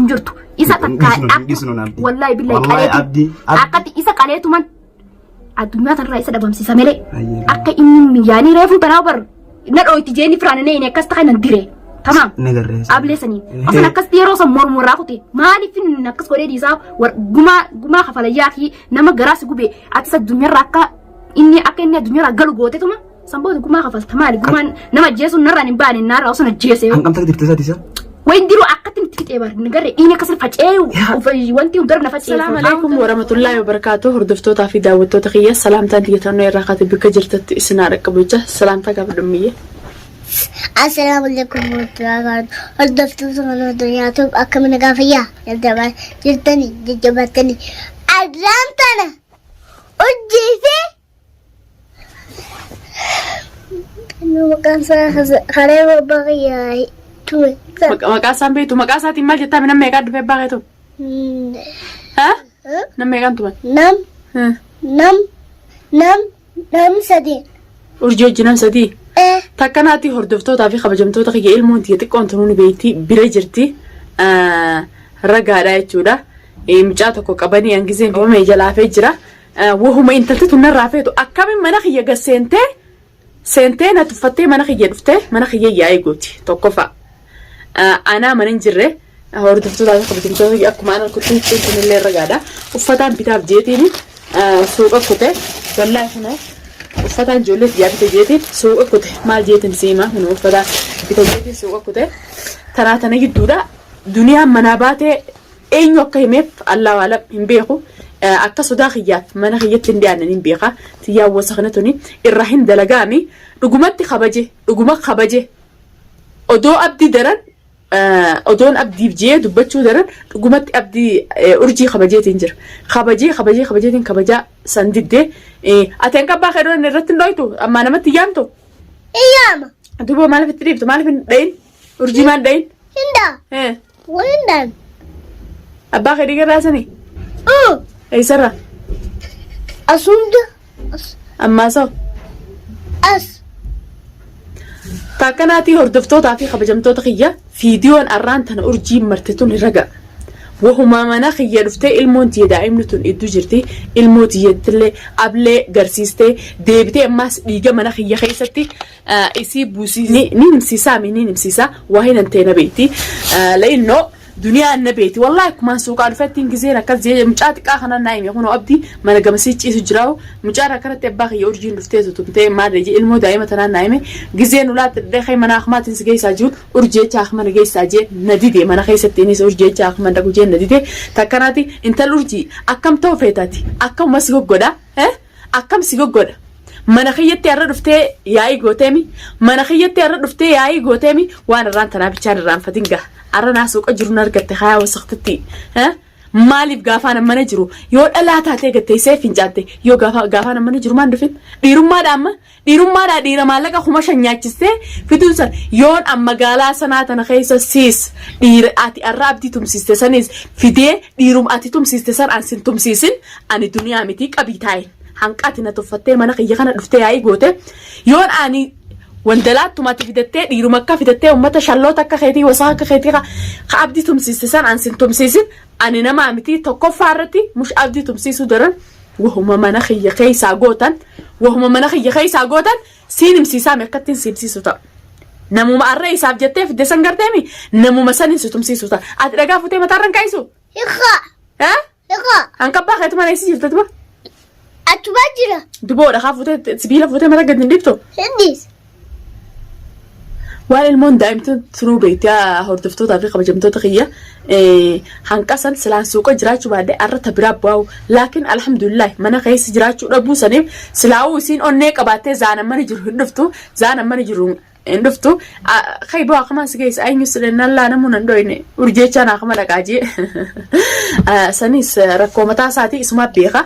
hin jirtu. Isa takkaa Hin dhiisnu, hin dhiisnu Abdii. Wallaahi billahi Wallaahi qaleetu Abdii, Abdii. akkatti isa qaleetuman addunyaa tanarraa isa dhabamsiisa malee Ayyee. akka inni yaanii reefuu tanaa bar na dhooyti jeeni firaan inni akkas ta'a nan dire. Tamaam. Ni garree. Ablee sanii. Osan akkasitti yeroo san mormu irraa kute maaliif inni akkas godhee dhiisaa gumaa gumaa kafalayyaa fi nama garaa si gube atis addunyaarraa akka inni akka inni addunyaarraa galu gootetuma san booda gumaa kafalta maali gumaan nama ajjeesuun narraan hin baane narraa osoo ajjeese Hanqamta akka jirte isaati isa? wayin diruu akkatti itti fixee bar ni garre inni akkas facee wanti hundarra na facee. Salaamu alaikum warahmatullahi wabarakatuh. Hordoftootaa fi daawwattoota kiyya salaamtaan xiyyeeffannoo irraa kaate bakka jirtatti isin haa dhaqqabu jecha salaamtaa gaafa dhummiyye. Assalaamu alaikum warahmatullahi wabarakatuh. Hordoftoota mana duniyaatuuf akkam nagaa fayyaa jajjabaa jirtanii jajjabattanii. Arraan tana hojii fi maqaan isaa karee abbaa kiyyaa tume. Maqaa isaan beektu maqaa isaatiin maal jettaa nama meeqaan dhufee abbaa keetu? Haa? Nama meeqaan tuman? Nam nam nam nam sadeen. Urjii wajjin nam sadii. Eh. Takkanaatti hordoftootaa fi kabajamtoota kiyya ilmoon tiyya xiqqoon tunuu ni beekti bira jirti ragaadha jechuudha. Mucaa tokko qabanii hangiseen qabamee jalaafee jira. Wahuma intalti tun narraa feetu akkamiin mana kiyya gad seentee seentee na tuffattee mana kiyya dhuftee mana kiyya yaa'ee gooti tokkoffaa. Anaa mana hin jirre hordoftootaa fi kabajamtoota kiyya akkuma an harkutti huccuun tunillee ragaadha. Uffataan bitaaf jeetiin suuqa kute wallaahi kunoo uffataan ijoollee biyyaa bite jeetiin suuqa kute maal jeetiin siima kunoo uffataan bite jeetiin suuqa kute taraa tana gidduudha duniyaan manaa baatee eenyu akka himeef Allahu alam hin beeku akka sodaa kiyyaaf mana kiyyatti hin dhiyaanne hin beeka tiyyaan wasakna tuni irraa hin dalagaami dhugumatti kabaje dhuguma kabaje odoo abdii daran odoon abdiif jee dubbachuu daran dhugumatti abdii urjii kabajeetiin jira. Kabajee kabajee kabajeetiin kabajaa san diddee ati hanqa abbaa kee dhoon irratti hin dhoytu ammaa namatti yaamtu. Iyyaama. Duuba maaliif itti dhiiftu maaliif hin dhayin urjii maal dhayin? Hindaa. Wayindaan. Abbaa kee dhiiga raasanii? Eessarra? Asunda. As. Ammaa soo? As. Taakkanaatii hordoftootaa fi kabajamtoota kiyya fiidiyoon arraan tana urjiin marte tun raga. Wahumaa mana kiyya dhuftee ilmoon tiyya daa'imni tun idduu jirti. Ilmoo tiyyattillee ablee garsiistee deebitee ammaas dhiiga mana kiyya keessatti isii buusii ni himsiisaa mi ni himsiisaa waa hin antee na beeyti. La'innoo Duniyaan na beeti wallahi akkumaan suuqaa dhufettiin gizeen akkas jee mucaa xiqqaa kanaan naa hime kunoo abdii mana gamasii ciisu jiraa'u mucaan akkanatti abbaa kiyya urjiin dhuftee tutumtee maal jee ilmoo daa'ima tanaan naa hime gizeen ulaatti dhadhee kee mana akmaatiin si geessaa jiruun urjii jecha akma na geessaa jee na dide mana keessatti innis urjii jecha akma dhaqu jee na dide takkanaati intal urjii akkam ta'u feetati akkamuma si goggodha eh Akkam si goggodha? Mana kiyyatti har'a dhuftee yaa'ii gooteemi? Mana kiyyatti har'a dhuftee yaa'ii gooteemi? Waan irraan tanaa bichaan irraanfatin gaa. Har'a naa suuqa jiru na argatte hayaa wasaktitti. Maaliif gaafaan mana jiru yoo dhalaa taatee gatteessee fincaatte yoo gaafa gaafaan mana jiru maan dhufin? Dhiirummaadha amma Dhiirummaadhaa dhiira maallaqa 5,000 nyaachistee fiduun san yoon an magaalaa sanaa tana keessa siis dhiira ati arra abdii tumsiiste saniis fidee dhiiruma ati tumsiiste san an sin tumsiisin ani duniyaa mitii qabii taa'in hanqa ati na tuffattee mana kiyya kana dhuftee yaa'ii goote yoon ani wandalaattuma ati fidattee dhiiruma akka fidattee ummata shalloota akka keetii wasaa akka keetii ka ka abdii tumsiiste san an sin tumsiisin ani namaa mitii tokkoffaa irratti mush abdii tumsiisuu daran Wahuma mana kiyya keessaa gootan wahuma mana kiyya keessaa gootan siin himsiisaami akkattiin si himsiisu ta'a. Namuma arra isaaf jettee fidde san garteemi namuma sanin si tumsiisu ta'a. Ati dhagaa futee mataarra hin kaa'isu? Hiikaa. Eh? Hiikaa. Hanqabbaa keetu mana eessa jirta duba? Achuma jira. Duboo dhagaa fuutee sibiila fuutee mata gadi hin dhiiftu? Hindis. Waan ilmoon daa'imti tunuu beekti hordoftootaa fi kabajamtoota kiyya hanqasan silaan suuqa jiraachuu baadhee arra ta biraa bu'aa'u laakiin alhamdulillah mana keessa jiraachuu dhabuu saniif silaa'uu isiin onnee qabaattee zaana mana jiru hin dhuftu zaana mana jiru hin dhuftu kai bu'aa kamaan si geessa eenyu silee nan laanamuu nan dhoyne urjeechaa naa kama dhaqaa jee sanis rakkoo mataa isaatii isumaa beeka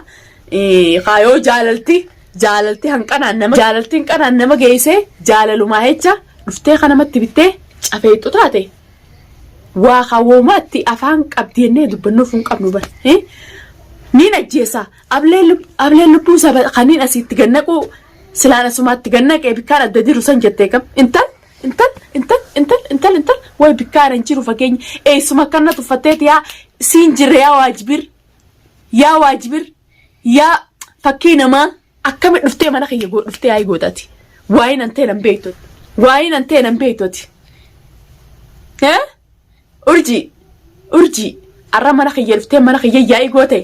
kaayoo jaalalti Jaalalti hanqanaan nama jaalalti hanqanaan nama geessee jaalalumaa jecha dhuftee kanamatti bittee cafeexxu taate waa hawwoomaatti afaan qabdi jennee dubbannuuf hin qabnu bar. Niin ajjeesa ableen lubbuu saba kaniin asiitti gannaquu silaan asumaatti gannaqee bikkaan adda jiru san jettee kam intal Intal intal intal intal intal way bikkaana hin jiru fageenya eessuma akkana tuffatteeti yaa siin jirre yaa waajibir yaa waajibir yaa fakkii namaa akkami dhuftee mana kiyya dhuftee yaa'ii gootati waa'ee nan ta'e nan beektu waa'ee nan ta'e nan beektuti. Eh? Urjii urjii arra mana kiyya dhuftee mana kiyya yaa'ii goote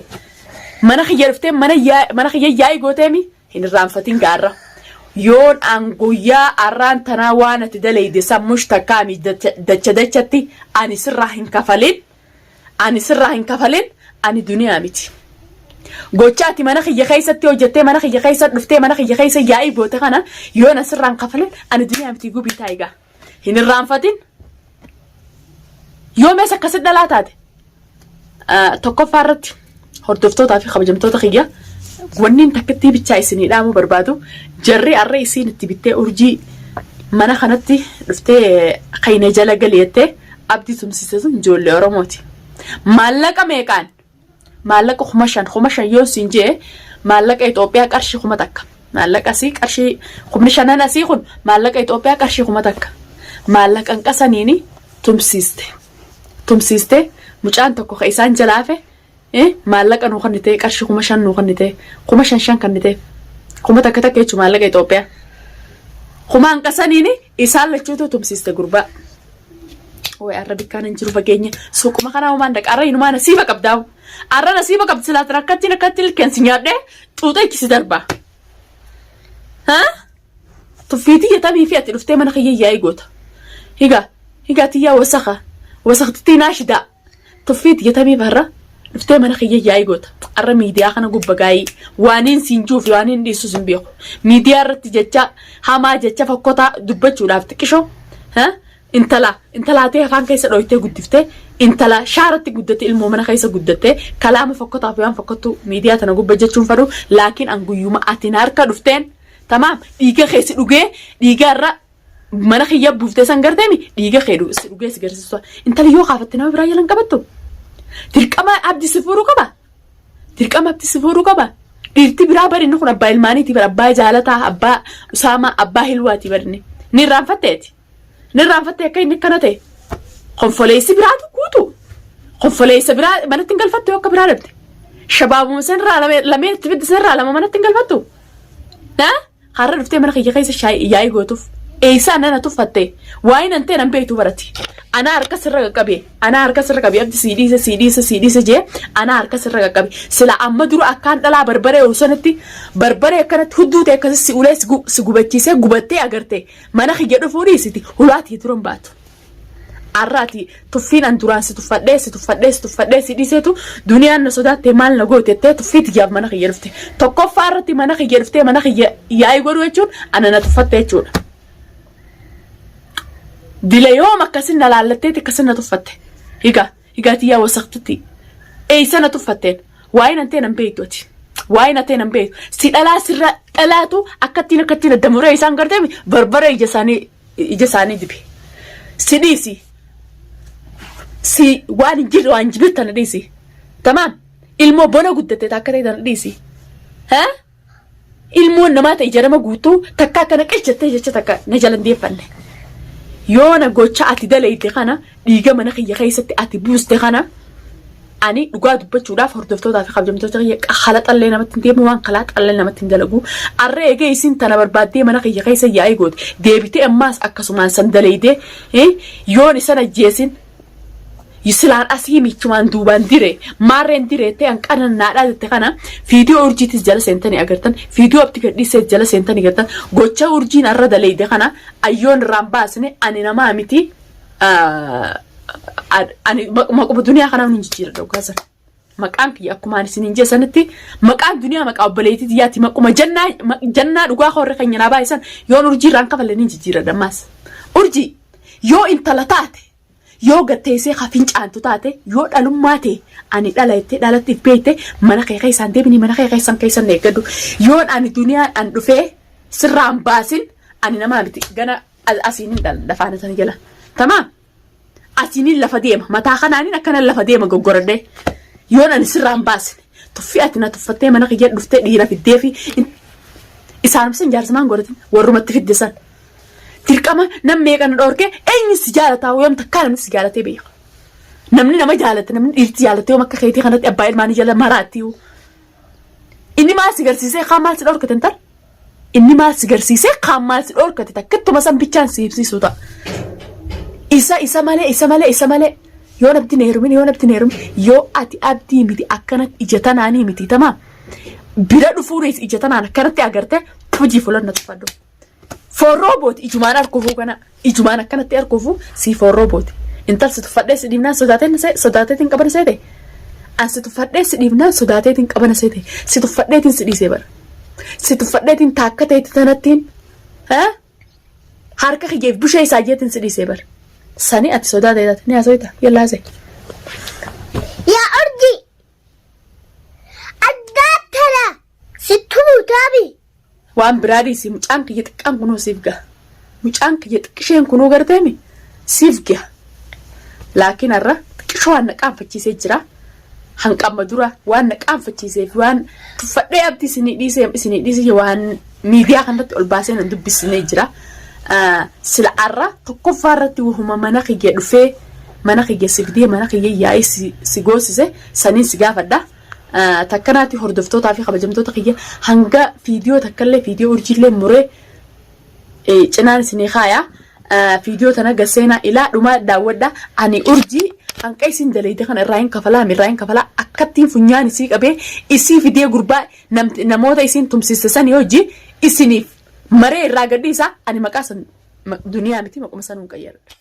mana kiyya dhuftee mana mana kiyya yaa'ii gooteemi hin irraanfatin gaarra. Yoon an guyyaa arraan tanaa waan ati daleyde san mush takkaami dacha dachatti ani sirraa hin kafalin ani sirraa hin kafalin ani duniyaa miti. Gocha ati mana kiyya keessatti hojjettee mana kiyya keessa dhuftee mana kiyya keessa yaa'ii goote kana yoon an sirraa hin kafalin ani duniyaa miti gubii taayigaa. Hin irraanfatin. Yoo mees akkasitti dhalaa taate tokkoffaa irratti hordoftootaa fi kabajamtoota kiyya wanniin takkittii bichaa isinii dhaamuu barbaadu jarri arra isiin itti bittee urjii mana kanatti dhuftee kayna jala gali jettee abdii tumsiste sun ijoollee Oromooti. Maallaqa meeqaan? Maallaqa 5000 5000 yoo siin jee maallaqa Itoophiyaa qarshii 1000. Maallaqa asii qarshii kumni shanan asii kun maallaqa Itoophiyaa qarshii 1000. Maallaqa hanqasaniini tumsiiste. Tumsiiste mucaan tokko ka isaan jalaafe maallaqa nuu kennitee qarshii 5000 nuu kennitee 5000 shan kennitee 1000 takka jechuun maallaqa Itoophiyaa. Kuma hanqasaniini isaan lachuutu tumsiiste gurbaa. Way arra bikkaan hin jiru fageenya suuquma kanaa homaan dhaqa arra inumaa nasiiba qabdaa. Arra nasiiba qabdi silaa rakkatti rakkatti ilkeensi nyaadhee xuuxee ichi si darba. Ha? Tuffiitii yatamii fi ati dhuftee mana kiyya yaa'ii goota. Higa higa tiyyaa wasaka wasaktitti naashidaa. Tuffiitii yatamii farra dhuftee mana kiyya yaa'ii goota. Arra miidiyaa kana gubba gaa'ii waaniin siin juuf waaniin dhiisus hin beeku. Miidiyaa irratti jecha hamaa jecha fokkotaa dubbachuudhaaf xiqqishoo. Ha? Intala intalaatee afaan keessa dhoytee guddiftee intala shaaratti guddatte ilmoo mana keessa guddatte kalaama fokkotaaf waan fokkottu miidiyaa tana gubba jechuun fadhu laakiin an guyyuma ati na harka dhufteen tamaam dhiiga kee si dhugee dhiiga irra mana kiyya buuftee san garteemi dhiiga kee si dhugee si garsiisu intala yoo kaafatte nama biraa jalan qabattu dirqama abdi si fuudhuu qaba dirqama abdi si fuudhuu qaba dhiirti biraa bari inni kun abbaa ilmaaniiti bara abbaa jaalataa abbaa usaamaa abbaa hilwaati bari inni ni irraanfatteeti. Ni irraanfattee akka inni akkana ta'e. Konfoleessi biraatu guutu. Konfoleessa biraa manatti hin galfattu yoo akka biraa dhabde. Shabaabuma sanirraa lameen itti fidde sanirraa lama manatti hin galfattu. Ha? Har'a dhuftee mana kiyya keessa yaa'ii gootuuf. Eessaa nana tuffatte. Waa'ee nan ta'e nan beektu barati. Anaa harka sirra qaqqabe. Anaa harka sirra qabe. Abdi sii dhiise sii dhiise sii dhiise jee anaa harka sirra qaqqabe. Sila amma dura akkaan dhalaa barbaree sanatti barbaree akkanatti hudduu ta'e akkasii si ulee si gubachiisee gubattee agarte. Mana kiyya dhufuu dhiisiti hulaa tiyya dura hin baatu. Arra ati tuffiin an duraan si tuffadhee si tuffadhee si tuffadhee si dhiiseetu duniyaan na sodaattee maal na goote jettee tuffii tiyyaaf mana kiyya dhufte. Tokkoffaa irratti mana kiyya dhuftee mana kiyya yaa'ii godhuu jechuun ana na tuffatte jechuudha. Dila yoom akkasin na laallatteeti akkasin na tuffatte. Higaa higaa tiyyaa wasaqtitti. Eessa na tuffatteen? Waa'ee nan ta'e nan beektu ati. Waa'ee na ta'e nan beektu. Si dhalaa sirra dhalaatu akkattiin akkattiin adda muree isaan gartee barbaree ija isaanii ija isaanii dibe. Si dhiisi. Si waan hin jirre waan jibir tana dhiisi. Tamaam. Ilmoo bona guddatte takka ta'e tana dhiisi. Haa? Ilmoon namaa ta'e ija nama guutuu takka akkana qilchattee jecha takka na jala hin deeffanne. Yoona gocha ati dalayte kana dhiiga mana kiyya keessatti ati buuste kana ani dhugaa dubbachuudhaaf hordoftootaa fi kabajamtoota kiyya kalaxallee namatti hin deemu waan kalaxallee namatti hin dalagu. Arra eegee isin tana barbaaddee mana kiyya keessa yaa'ii goote deebitee ammaas akkasumaan san dalaydee yoon isan ajjeesin Silaan asii michumaan duubaan dire maarreen dire ta'e an qanannaadhaa jette kana fiidiyoo urjiitis jala seentanii agartan fiidiyoo abdi gadhiisees jala seentanii agartan gocha urjiin arra daleeyde kana ayyoon irraan baasne ani namaa miti ani maquma duniyaa kanaa hin jijjiiradha dhugaa sana. Maqaan kiyya akkuma ani isiniin jee sanitti maqaan duniyaa maqaa obboleettii tiyyaati maquma jannaa jannaa dhugaa horre keenya naa baay'isan yoon urjii irraan kafalle ni jijjiiradha ammaas. Urjii yoo intala taate Yoo gad teessee ka fincaantu taate, yoo dhalummaa tee ani dhala jettee dhalatti if beeyte mana kee keessaan deebini mana kee keessan keessan na eeggadhu. Yoon ani duniyaan an dhufee sirraan baasin ani namaa miti gana asiinin dhala lafaana tana jala. Tamaam? Asiinin lafa deema mataa kanaanin akkana lafa deema goggoradhee. Yoon ani sirraan baasne tuffii ati na tuffattee mana kiyya dhuftee dhiira fiddee fi isaanuma san jaarsa maan godhatin warrumatti fidde san. Dirqama nam meeqa na dhoorke eenyu si jaalataa yoom takkaa namni si jaalatee beeka. Namni nama jaalate namni dhiirti jaalate yoom akka keetii kanatti abbaa ilmaanii jala maraatti. Inni maal si garsiisee kaan maal si dhorkate intal? Inni maal si garsiisee kaan maal si dhorkate takkittuma san bichaan si ibsiisuu ta'a. Isa isa malee isa malee isa malee yoo nabdi hin heerumin yoo nabdi hin heerumin yoo ati abdii miti akkanatti ija tanaanii miti tamaa bira dhufuunis ija tanaan akkanatti agarte hojii fulan na tuffadhu. Forroo booti ijumaan arkuufuu kana ijumaan akkanatti arkuufuu sii forroo booti. Intal si tuffadhee si dhiibnaan sodaateen sodaateetiin qabana seete. An si tuffadhee si dhiibnaan sodaateetiin qabana seete. Si tuffadheetiin si dhiisee bara. Si tuffadheetiin taakka ta'etti tanattiin harka kiyyeef bushee isaa jeetiin si dhiisee bara. Sani ati sodaa ta'e taate ni haasofta yallaa haasa'e. Yaa urjii addaa tana si tumuu taabi. Waan biraa dhiisi mucaan kiyya xiqqaan kunuu siif gaha. Mucaan kiyya xiqqisheen kunuu garteemi siif gaha. Laakiin har'a xiqqishoo waan na qaanfachiisee jira. Hanqamma dura waan na qaanfachiisee fi waan tuffadhee abdii isinii dhiisee isinii dhiisee waan miidiyaa kanarratti ol baasee na dubbisnee jira. Sila har'a tokkoffaa irratti wahuma mana kiyya dhufee mana kiyya si fidee mana kiyya yaa'ii si goosise saniin si gaafadha. Takkanaatti hordoftootaa fi kabajamtoota kiyya hanga fiidiyoo takkallee fiidiyoo urjiillee muree cinaan isinii kaaya. Fiidiyoo tana gaseenaa ilaa dhumaa daawwadha. Ani urjii hanqa isin dalayde kana irraa hin kafalaa irraa hin kafalaa akkattiin funyaan isii qabee isii fidee gurbaa namoota isiin tumsiste sanii hojii isiniif maree irraa gadhiisa ani maqaa san duniyaa miti maquma sanuun qayyaradha.